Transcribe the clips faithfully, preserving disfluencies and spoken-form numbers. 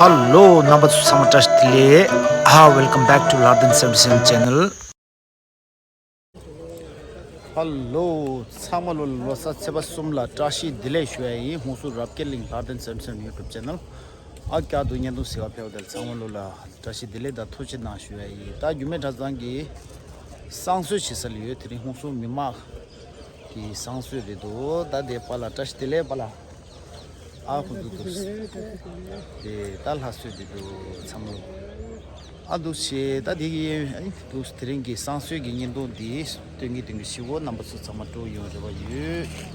Hello རྣམ་པ་ཚོ་ཚང་མ་བཀྲ་ཤིས་བདེ་ལེགས། ཧ། Welcome back to Lardhan seventy seven channel. Hello ཚང་མ་ལོ་ལོ་གསར་ཚེས་པ་གསུམ་ལ་བཀྲ་ཤིས་བདེ་ལེགས་ཞུ་ཡ་ཡིན། ཧུན་སུར་རབ་རྒྱས་གླིང་Lardhan seventy seven YouTube channel ཨ་བསྐྱར་དུ་བརྙན་ཐུང་གཟིགས་པར་ཕེབས་པ་དེར་ཚང་མ་ལོ་ལ་བཀྲ་ཤིས་བདེ་ལེགས་དང་ཐུགས་རྗེ་གནང་ཞུ་ཡ་ཡིན། ད་རྒྱུད་སྨད་གྲྭ་ཚང་གི་བསང་གསོལ་བྱེད་ས་ལ་ཡོད། དེ་རིང་ཧུན་སུར་མི་མང་གི་བསང་གསོལ་རེད་འདུག་ད་དེ་པཱ་ལགས་བཀྲ་ཤིས་བདེ་ལེགས་པཱ་ལགས། ཨ་ཁུ་འདུག་འདུག་དེ་ད་ལྷ་གསོལ་དེ་འདུག་ཚང་མ། ཨ་འདུག་བྱས་ད་དེ་གི་ཨ་འདུག་དེ་རིང་གི་བསང་གསོལ་གྱི་བརྙན་ཐུང་འདི་སྟོན་གྱི་སྟོན་གྱི་ཞུ་གོ་རྣམ་པ་ཚོ་ཚང་མ་སྤྲོ་ཡོང་རེ་བ་ཡོད།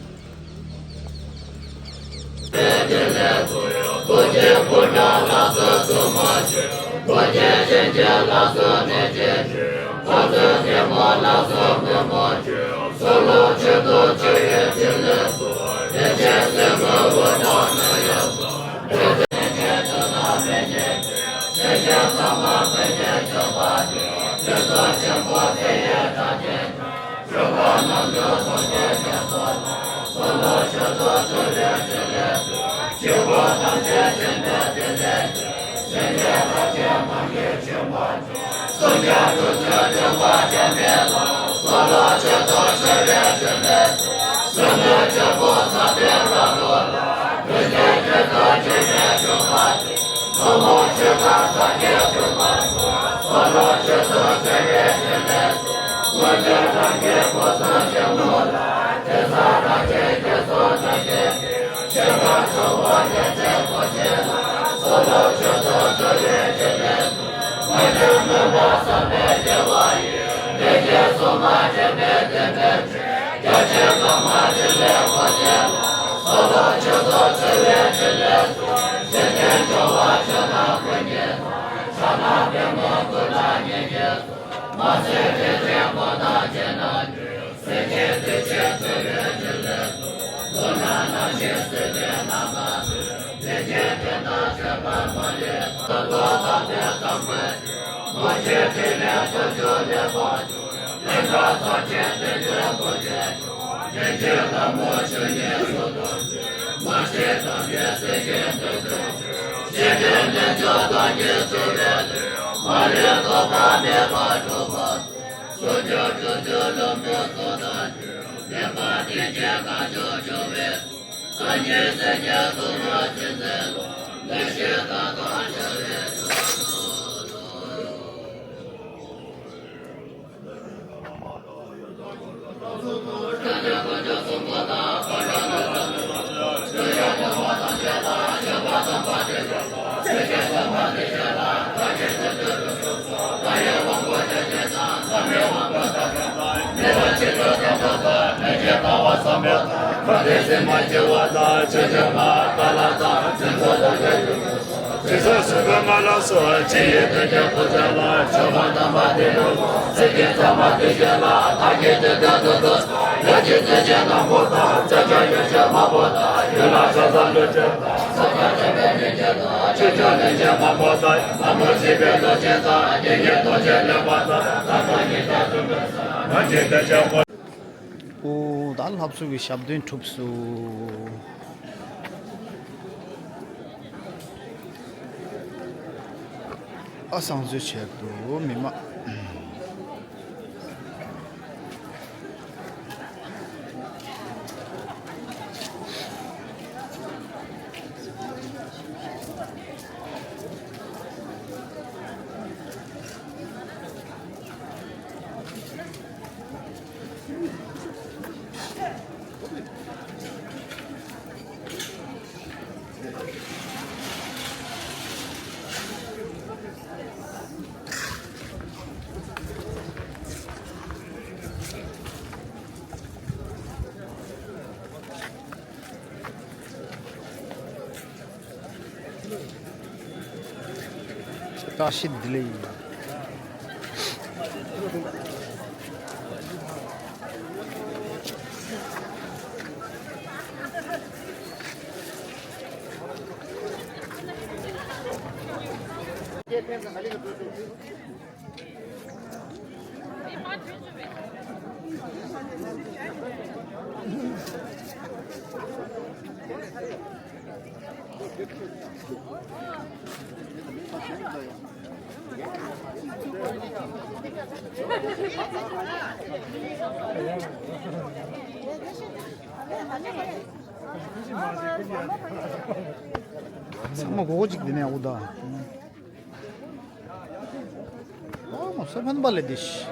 ཨོ་ད་ལྷ་བཟོ་གི་ཞབས་བརྟན་གྲུབ་སོང་། ཨ་བསང་གསོལ་བྱས་འདུག་མི་མང་། བཀྲ་ཤིས་བདེ་ལེགས། ཚང་མ་གོ་གོ་ཅིག་དེ་ནས་འུ་ད། ཨོ་མོ་སོ་ཕན་པ་ལས་དེ་ཤི།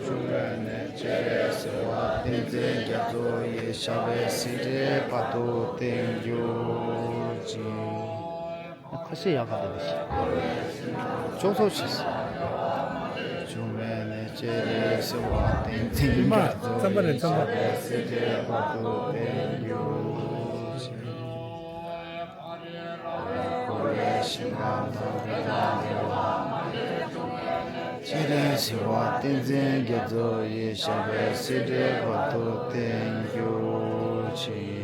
བཅུ་མེད་ནས་སྤྱན་རས་གཟིགས་དབང་བསྟན་འཛིན་རྒྱ་མཚོ་ཡི་ཞབས་པད་སྲིད་མཐའི་བར་དུ་བརྟན་གྱུར་ཅིག། ཁ་ཤས་ཡག་ག་དེ་ལས་ཤི། ཅོག་ཙོག་ཤི། བཅུ་མེད་ནས་སྤྱན་རས་གཟིགས་དབང་བསྟན་འཛིན་རྒྱ་མཚོ་ཡི་ཞབས་པད་སྲིད་མཐའི་བར་དུ་བརྟན་གྱུར་ཅིག། སྤྱན་རས་གཟིགས་དབང་བསྟན་འཛིན་རྒྱ་མཚོ་ཡི་ཞབས་པད་སྲིད་མཐའི་བར་དུ་བརྟན་གྱུར་ཅིག།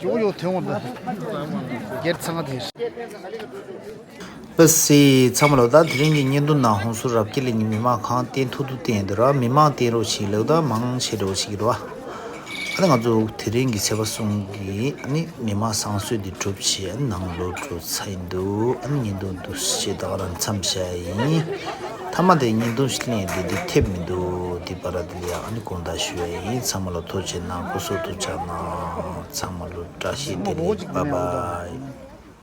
ཡོ་ཡོ་ཐེངས་འོང་ད། སྒེར་ཚང་དེ། པ་སེ་ཚང་མ་ལོ། ད་དེ་རིང་གི་བརྙན་ཐུང་ནང་ཧོན་སུར་རབ་རྒྱས་གླིང་གི་མི་མང་གང་བསྟན་ཐུབ་ཐུབ་བསྟན་ཡོད་ར། མི་མང་བསྟན་རོགས་ཞིག་ལེགས་ད་མང་ཆེ་རོགས་ཞིག་ར། ཨ་ནི་ང་ཚོ་དེ་རིང་གི་ཚེས་པ་གསུམ་གི་ཨ་ནི་མི་མང་བསང་གསོལ་འདི་གྲུབ་བྱས་ཨ་ནི་ནང་ལོགས་འགྲོ་ཚར་ཡིན་འདུག་ཨ་ནི་བརྙན་ཐུང་འདུག་སེ་ད་ག་རང་མཚམས་བཞག་ཡིན། མཐའ་མ་དེ་བརྙན་ཐུང་ཞིག་ལེན་དེ་འདི་ཐེབས་མི་འདུག་འདི་པ་ར་དེ་ལ་ཡང་ཨ་ནི་དགོངས་དག་ཞུ་ཡ་ཡིན། ཚང་མ་ལ་ཐུགས་རྗེ་གནང་། སྐུ་གཟུགས་ཐུགས་ཅག་གནང་། ཚང་མ་ལ་བཀྲ་ཤིས་བདེ་ལེགས། བཱའི་བཱའི།